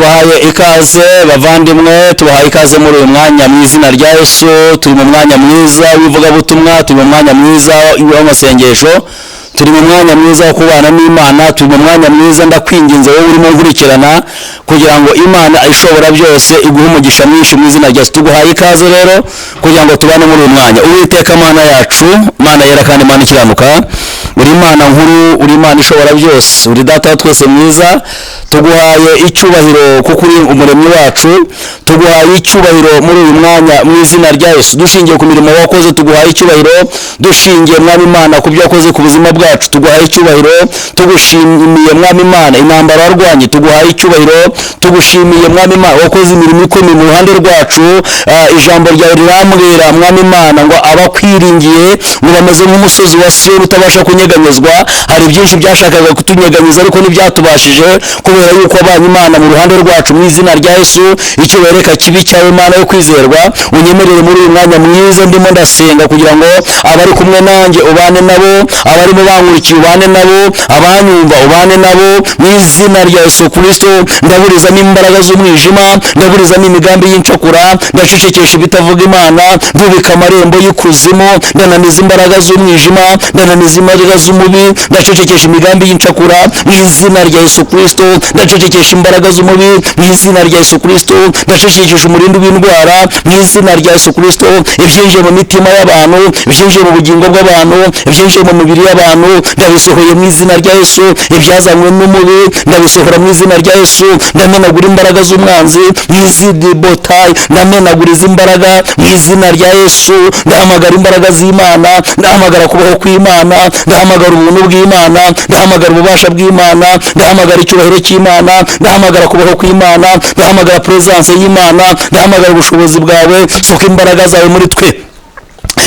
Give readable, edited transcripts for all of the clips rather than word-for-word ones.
Tubahaye ikaze bavandimwe, tubahaye ikaze muri uyu mwanya mu izina rya Yesu. Turi mu mwanya mwiza w'ivugabutumwa, turi mu mwanya mwiza w'amasengesho, turi mu mwanya mwiza wo kubana n'Imana, turi mu mwanya mwiza. Ndakwinginze wowe urimo nkurikirana kugira ngo Imana ishobora byose iguhe umugisha mwinshi mu izina rya Yesu. Tuguhaye ikaze rero kugira ngo tubane muri uyu mwanya. Uwiteka Mana yacu, Mana yera kandi Mana ikiranuka, uri Imana nkuru, uri Imana ishobora byose, uri Data wa twese mwiza. Tuguhaye icyubahiro kuko uri umuremyi wacu. Tuguhaye icyubahiro muri uyu mwanya mu izina rya Yesu. Dushingiye ku mirimo wakoze, tuguhaye icyubahiro. Dushingiye, Mwami Imana, ku byo wakoze ku buzima bwacu, tuguhaye icyubahiro. Tugushimiye, Mwami Imana, intambara warwanye, tuguhaye icyubahiro. Tugushimiye, Mwami Imana, wakoze imirimo ikomeye mu ruhande rwacu. Ijambo ryawe rirambwira, Mwami Imana, ngo abakwiringiye ngo bameze nk'umusozi wa Siyoni utabasha kunyeganyezwa. Hari byinshi byashakaga kutunyeganyeza ariko ntibyatubashije, kubera yuko abanye Imana mu ruhande rwacu mu izina rya Yesu. Icyubahiro reka kibi cyawe, Imana yo kwizerwa. Unyemerere muri uyu mwanya mwiza ndimo ndasenga kugira ngo abari kumwe nanjye ubane nabo, abarimo bankurikiye ubane nabo, abanyumva ubane nabo mu izina rya Yesu Kristo. Ndaburizamo imbaraga z'umwijima, ndaburizamo imigambi y'incakura, ndacecekesha ibitavuga Imana, ndubika amarembo y'ikuzimu, ndananiza imbaraga z'umwijima, ndananiza imbaraga z'umubi, ndacecekesha imigambi y'incakura mu izina rya Yesu Kristo. Ndacecekesha imbaraga z'umubi mu izina rya Yesu Kristo. Ndacecekesha umurindi w'indwara mu izina rya Yesu Kristo. Ibyinjiye mu mitima y'abantu, ibyinjiye mu bugingo bw'abantu, ibyinjiye mu mibiri y'abantu, ndabisohoye mu izina rya Yesu. Ibyazanywe n'umubi ndabisohora mu izina rya Yesu. Ndamenagura imbaraga z'umwanzi mu izina botayi, ndamenagura izi mbaraga mu izina rya Yesu. Ndahamagara imbaraga z'Imana, ndahamagara kubaho kw'Imana, ndahamagara ubuntu bw'Imana, ndahamagara ububasha bw'Imana, ndahamagara icyubahiro cy'Imana, ndahamagara kubaho kw'Imana, ndahamagara presence y'Imana, ndahamagara ubushobozi bwawe. Suka imbaraga zawe muri twe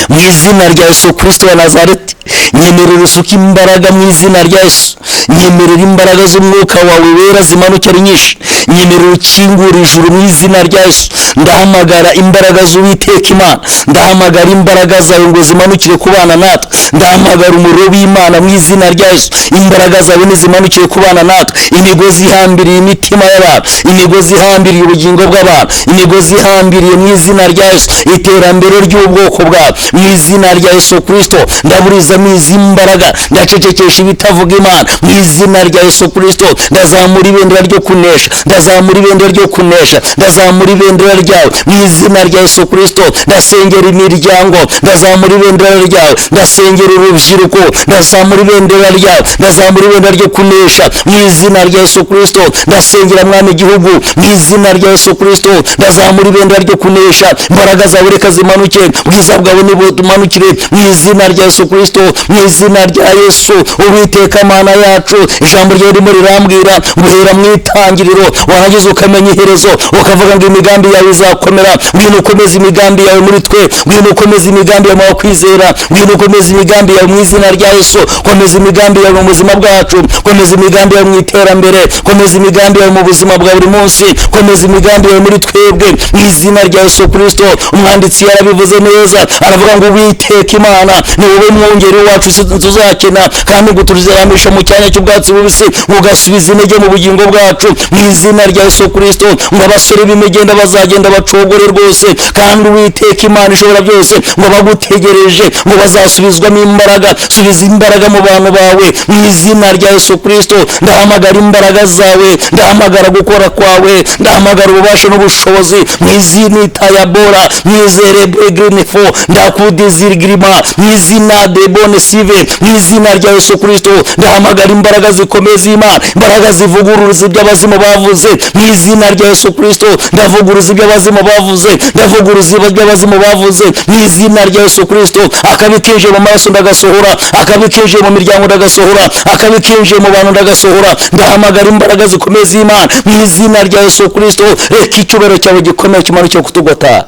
mu izina rya Yesu Kristo wa Nazareti. Nyemerera usuke imbaraga mu izina rya Yesu. Nyemerera imbaraga z'umwuka wawe wera zimanuke ari nyinshi. Nyemerera ukingura ijuru mu izina rya Yesu. Ndahamagara imbaraga z'Uwiteka Imana, ndahamagara imbaraga zawe ngo zimanukire kubana natwe. Ndahamagara umuriro w'Imana mu izina rya Yesu. Imbaraga zawe nizimanukire kubana natwe. Imigozi ihambiriye imitima y'abantu, imigozi ihambiriye ubugingo bw'abantu, imigozi ihambiriye mu izina rya Yesu iterambere ry'ubwoko bwawe mu izina rya Yesu Kristo, ndaburizamo izi mbaraga, ndacecekesha ibitavuga Imana mu izina rya Yesu Kristo. Ndazamura ibendera ryo kunesha, ndazamura ibendera ryo kunesha, ndazamura ibendera ryawe mu izina rya Yesu Kristo. Ndasengera imiryango, ndazamura ibendera ryawe. Ndasengera urubyiruko, ndazamura ibendera ryawe, ndazamura ibendera ryo kunesha mu izina rya Yesu Kristo. Ndasengera, Mwami, igihugu mu izina rya Yesu Kristo. Ndazamura ibendera ryo kunesha. Imbaraga zawe reka zimanuke, ubwiza bwawe nibutumanukire mu izina rya Yesu Kristo, mu izina rya Yesu. Uwiteka Mana yacu, ijambo ryawe ririmo rirambwira guhera mu itangiriro warangiza ukamenya iherezo, ukavuga ngo imigambi yawe izakomera. Ngwino ukomeze imigambi yawe muri twe, ngwino ukomeze imigambi yawe mu bakwizera, ngwino ukomeze imigambi yawe mu izina rya Yesu. Komeza imigambi yawe mu buzima bwacu, komeza imigambi yawe mu iterambere, komeza imigambi yawe mu buzima bwa buri munsi, komeza imigambi yawe muri twebwe mu izina rya Yesu Kristo. Umwanditsi yarabivuze neza, aravuga ngo Uwiteka Imana ni wowe mwungeri wacu, tuzakena kandi ngo tuzaramisha mu cyanya cy'ubwatsi bubisi, ugasubiza intege mu bugingo bwacu mu izina rya Yesu Kristo. Ngo abasore b'imigenda bazagenda bacogore rwose, kandi Uwiteka Imana ishobora byose ngo bagutegereje ngo bazasubizwamo imbaraga. Subiza imbaraga mu bantu bawe mu izina rya Yesu Kristo. Ndahamagara imbaraga zawe, ndahamagara gukora kwawe, ndahamagara ububasha n'ubushobozi mu izina tayabora mwizere begrinifo ndakudizirigirima mu izina de bone sive mu izina rya Yesu Kristo. Ndahamagara imbaraga zikomeye z'Imana, imbaraga zivuguruza ibyo abazimu bavuze mu izina rya Yesu Kristo. Ndavuguruza ibyo abazimu bavuze, ndavuguruza ibyo abazimu bavuze mu izina rya Yesu Kristo. Akabi kinjiye mu maraso ndagasohora, akabi kinjiye mu miryango ndagasohora, akabi kinjiye mu bantu ndagasohora. Ndahamagara imbaraga zikomeye z'Imana mu izina rya Yesu Kristo. Reka icyubahiro cyawe gikomeye kimanuke kutugota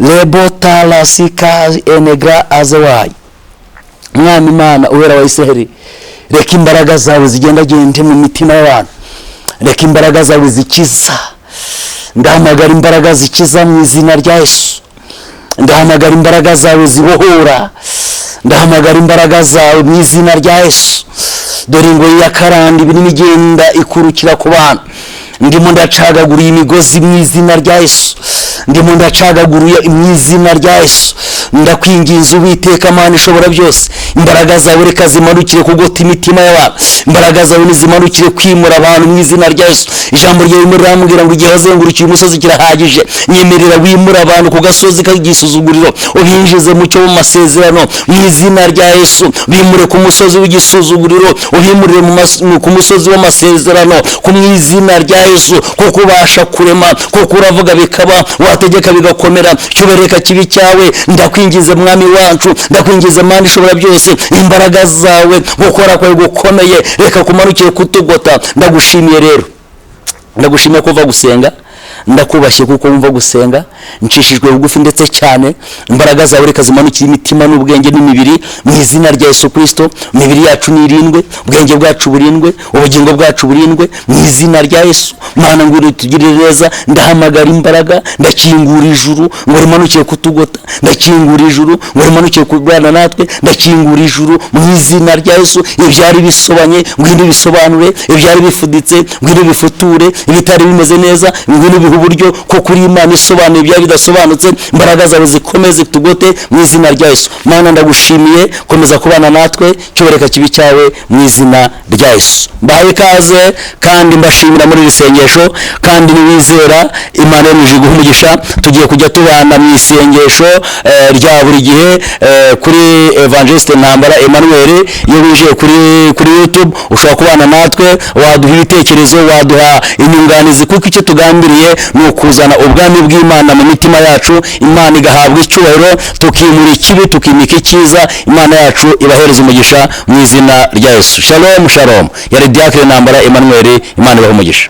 lebotalasika enegra azewayi. Mwami Imana uwera wa Isiraheli, reka imbaraga zawe zigendagende mu mitima y'abantu, reka imbaraga zawe zikiza. Ndahamagara imbaraga zikiza mu izina rya Yesu. Ndahamagara imbaraga zawe zibohora, ndahamagara imbaraga zawe mu izina rya Yesu. Dore ingoyi ya karande ibirimo igenda ikurukira ku bantu. Ndimo ndacagagura imigozi mu izina rya Yesu. Ndimo ndacagagura mu izina rya Yesu. Ndakwinginze Uwiteka Mana ishobora byose, imbaraga zawe reka zimanukire kugota imitima y'abantu, imbaraga zawe nizimanukire kwimura abantu mu izina rya Yesu. Ijambo ryawe rirambwira ngo igihe wazengurukiye umusozi kirahagije, nyemerera wimura abantu ku gasozi k'igisuzuguriro, ubinjize mu cyo mu masezerano mu izina rya Yesu. Bimure ku musozi w'igisuzuguriro, ubimurire ku musozi w'amasezerano ku mu izina rya Yesu, kuko ubasha kurema, kuko uravuga bikaba, wategeka bigakomera. Cyubereka kibi cyawe, ndakwingize mwami wacu, ndakwingize Mana ishobora byose, imbaraga zawe, gukora kwawe gukomeye, reka kumanukire kutugota. Ndagushimiye rero, ndagushimiye kuva gusenga, ndakubashye kuko wumva gusenga. Ncishijwe bugufi ndetse cyane, imbaraga zawe reka zimanukire imitima n'ubwenge n'imibiri mu izina rya Yesu Kristo. Imibiri yacu nirindwe, ubwenge bwacu burindwe, ubugingo bwacu burindwe mu izina rya Yesu. Mana ngwino utugirire neza. Ndahamagara imbaraga, ndakingura ijuru ngo rimanukire kutugota, ndakingura ijuru ngo rimanukire kurwana natwe, ndakingura ijuru mu izina rya Yesu. Ibyari bisobanye ngwino bisobanure, ibyari bifuditse ngwino bifuture, ibitari bimeze neza ngwino bihe uburyo, ko kuri Imana isobanuye ibya bidasobanutse. Imbaraga zawe zikomeze tugote mu izina rya Yesu. Mana ndagushimiye, komeza kubana natwe, cyobereka kibi cyawe mu izina rya Yesu. Mbahaye ikaze kandi mbashimira muri iri sengesho, kandi niwizera Imana yemeje guha umugisha. Tugiye kujya tubana mu isengesho rya buri gihe kuri Evangeliste Ntambara Emmanuel. Iyo winjiye kuri YouTube ushobora kubana natwe, waduha ibitekerezo, waduha inyunganizi, kuko icyo tugambiriye ni ukuzana ubwami bw'Imana mu mitima yacu, Imana igahabwa icyubahiro, tukimura ikibi tukimika icyiza. Imana yacu ibahereza umugisha mu izina rya Yesu. Shalom shalom. Yari Diacre Ntambara Emmanuel. Imana ibahe umugisha.